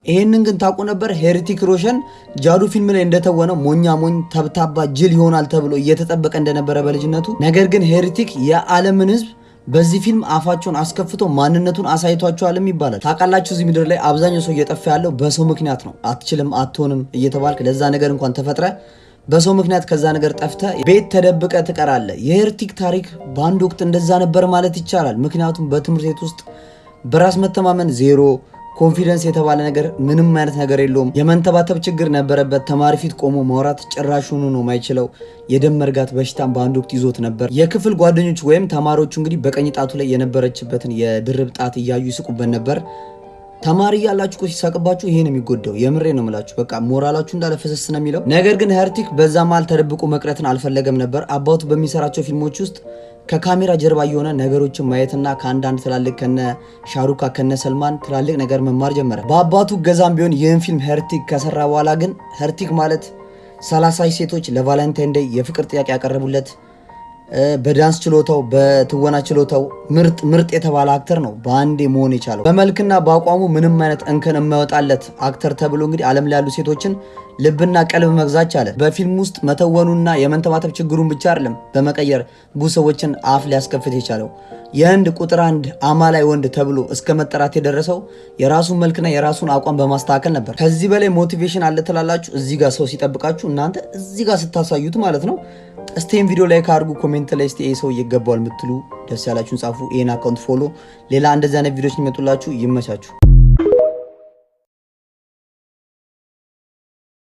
ይሄንን ግን ታውቁ ነበር? ሄርቲክ ሮሸን ጃዱ ፊልም ላይ እንደተወነው ሞኛ ሞኝ ተብታባ ጅል ይሆናል ተብሎ እየተጠበቀ እንደነበረ በልጅነቱ። ነገር ግን ሄርቲክ የዓለምን ሕዝብ በዚህ ፊልም አፋቸውን አስከፍቶ ማንነቱን አሳይቷቸዋልም ይባላል። ታውቃላችሁ፣ እዚህ ምድር ላይ አብዛኛው ሰው እየጠፋ ያለው በሰው ምክንያት ነው። አትችልም፣ አትሆንም እየተባልክ ለዛ ነገር እንኳን ተፈጥረ በሰው ምክንያት ከዛ ነገር ጠፍተ ቤት ተደብቀ ትቀራለ። የሄርቲክ ታሪክ በአንድ ወቅት እንደዛ ነበር ማለት ይቻላል። ምክንያቱም በትምህርት ቤት ውስጥ በራስ መተማመን ዜሮ፣ confidence የተባለ ነገር ምንም አይነት ነገር የለውም። የመንተባተብ ችግር ነበረበት። ተማሪ ፊት ቆሞ ማውራት ጭራሹኑ ነው ማይችለው። የደም መርጋት በሽታም በአንድ ወቅት ይዞት ነበር። የክፍል ጓደኞች ወይም ተማሪዎቹ እንግዲህ በቀኝ ጣቱ ላይ የነበረችበትን የድርብ ጣት እያዩ ይስቁበት ነበር። ተማሪ እያላችሁ እኮ ሲሳቅባችሁ ይሄ ነው የሚጎዳው። የምሬ ነው የምላችሁ። በቃ ሞራላችሁ እንዳለ ፈሰስ ነው የሚለው። ነገር ግን ሄርቲክ በዛ መሃል ተደብቆ መቅረትን አልፈለገም ነበር። አባቱ በሚሰራቸው ፊልሞች ውስጥ ከካሜራ ጀርባ የሆነ ነገሮችን ማየትና ከአንዳንድ ትላልቅ ከነ ሻሩካ ከነ ሰልማን ትላልቅ ነገር መማር ጀመረ። በአባቱ እገዛም ቢሆን ይህን ፊልም ሄርቲክ ከሰራ በኋላ ግን ሄርቲክ ማለት 30 ሴቶች ለ Valentine Day የፍቅር ጥያቄ ያቀረቡለት፣ በዳንስ ችሎታው በትወና ችሎታው ምርጥ ምርጥ የተባለ actor ነው በአንዴ መሆን የቻለው። በመልክና በአቋሙ ምንም አይነት እንከን የማይወጣለት actor ተብሎ እንግዲህ ዓለም ላይ ያሉ ሴቶችን ልብና ቀልብ መግዛት ቻለ። በፊልም ውስጥ መተወኑና የመንተባተብ ችግሩን ብቻ አይደለም በመቀየር ብዙ ሰዎችን አፍ ሊያስከፍት የቻለው፣ የህንድ ቁጥር አንድ አማላይ ወንድ ተብሎ እስከ መጠራት የደረሰው የራሱን መልክና የራሱን አቋም በማስተካከል ነበር። ከዚህ በላይ motivation አለ ትላላችሁ? እዚህ ጋር ሰው ሲጠብቃችሁ እናንተ እዚህ ጋር ስታሳዩት ማለት ነው። እስቲ ይህን ቪዲዮ like አድርጉ። Comment ላይ እስቲ ይሄ ሰው ይገባዋል የምትሉ ደስ ያላችሁን ጻፉ። ይሄን account follow። ሌላ እንደዚህ አይነት ቪዲዮዎች የሚመጡላችሁ ይመቻችሁ።